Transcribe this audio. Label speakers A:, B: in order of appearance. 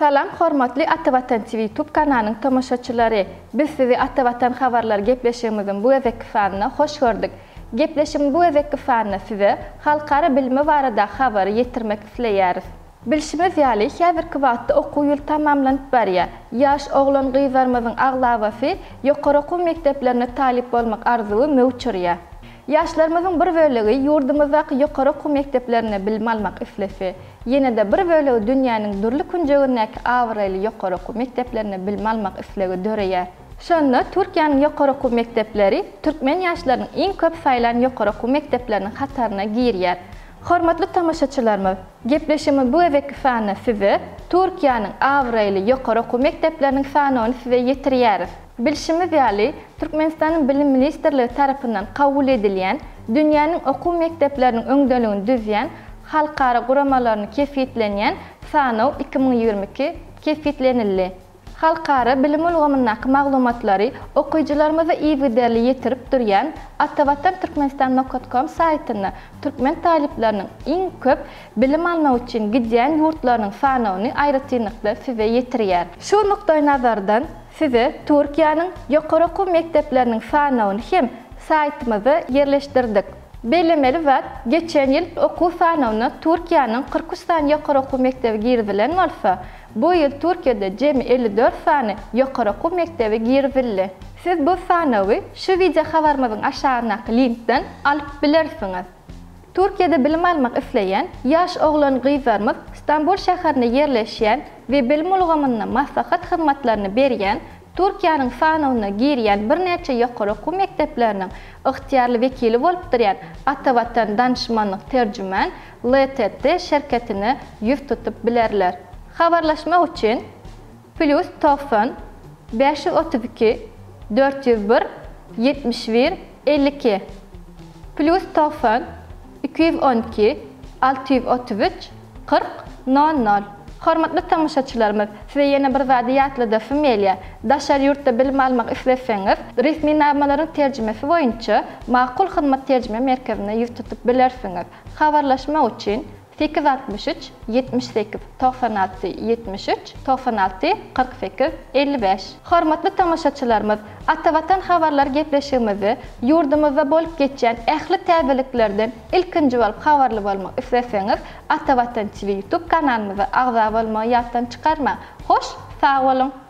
A: Salam hormatly Atavatan TV YouTube kanalynyň tomaşaçylary! Biz sizi Atavatan habarlary gepleşigimiziň bu gezekki sanynda hoş gördük. Gepleşigiň bu gezekki sanynda size halkara bilimi barada habary ýetirmek isleýäris. Bilşimiz ýaly, häzirki wagtda okuw ýyly tamamlanyp barýar. Ýaş oglan-gyzlarymyzyň aglabasy ýokary okuw mekdeplerine talyp bolmak arzuwy möwç urýar. Ýaşlarymyzyň bir bölegi ýurdumyzdaky ýokary okuw mekdeplerinde bilim almak islese, ýene-de bir bölegi dünýäniň dürli künjegindäki abraýly ýokary okuw mekdeplerinde bilim almak islegi döreýär. Şonda Türkiýäniň ýokary okuw mekdepleri türkmen ýaşlarynyň iň köp saýlan ýokary okuw mekdepleriniň hataryna girýär. Hormatly tomaşaçylarymyz, gepleşigimiz bu gezekki sanda size Türkiýäniň abraýly ýokary okuw mekdepleriniň sanawyny size ýetirýäris. Bilşimiz ýaly, Türkmenistanyň Bilim ministrligi tarapyndan kabul edilýän, dünýäniň okuw mekdepleriniň öňdeligini düzýän halkara guramalaryny kesgitlenýän sanaw 2022 kesgitlenildi. Halkara bilim ulgamyndaky maglumatlary okyjylarymyza yzygiderli ýetirip durýan Atavatan Türkmenistan nokat kom saýtynda türkmen talyplarynyň iň köp bilim almak üçin gidýän ýurtlarynyň sanawyny aýratynlykda size ýetirýär. Şu nukdaýnazardan size Türkiýäniň ýokary okuw mekdepleriniň sanawyny hem saýtymyzda ýerleşdirdik. Bellemeli zat, geçen ýyl okuw sanawyna Türkiýäniň 43 sany ýokary okuw mekdebi girizilen bolsa, Bu ýyl Türkiýede jemi 54 sany ýokary okuw mekdebi girizildi. Siz bu sanawy şu wideo habarymyzyň aşagyndaky linkden alyp bilersiňiz. Türkiýede bilim almak isleýän ýaş oglan-gyzlarymyz Stambul şäherinde ýerleşýän we bilim ulgamynda maslahat hyzmatlaryny berýän Türkiýäniň sanawyna girýän birnäçe ýokary okuw mekdepleriniň ygtyýarly wekili bolup durýan Atavatan Danışmanlyk Tercüman LTT şerketine ýüz tutup bilerler. Habarlaşmak üçin, plýus 90 532 401 71 52, plýus 90 212 633 40 nol nol. Hormatly tomaşaçylarymyz, size ýene bir zady ýatladasym gelýär. Daşary ýurtda bilim almak isleseňiz, resminamalaryň terjimesi boýunça Makul Hyzmat terjime merkezine ýüz tutup bilersiňiz. Habarlaşmak üçin, 863 78 96 73 96 48 55. Hormatly tomaşaçylarymyz, Atavatan habarlar gepleşigimizde ýurdumyzda bolup geçýän ähli täzeliklerden ilkinji bolup habarly bolmak isleseňiz, Atavatan TV YouTube kanalymyza agza bolmagy ýatdan çykarmaň. Hoş, sag boluň!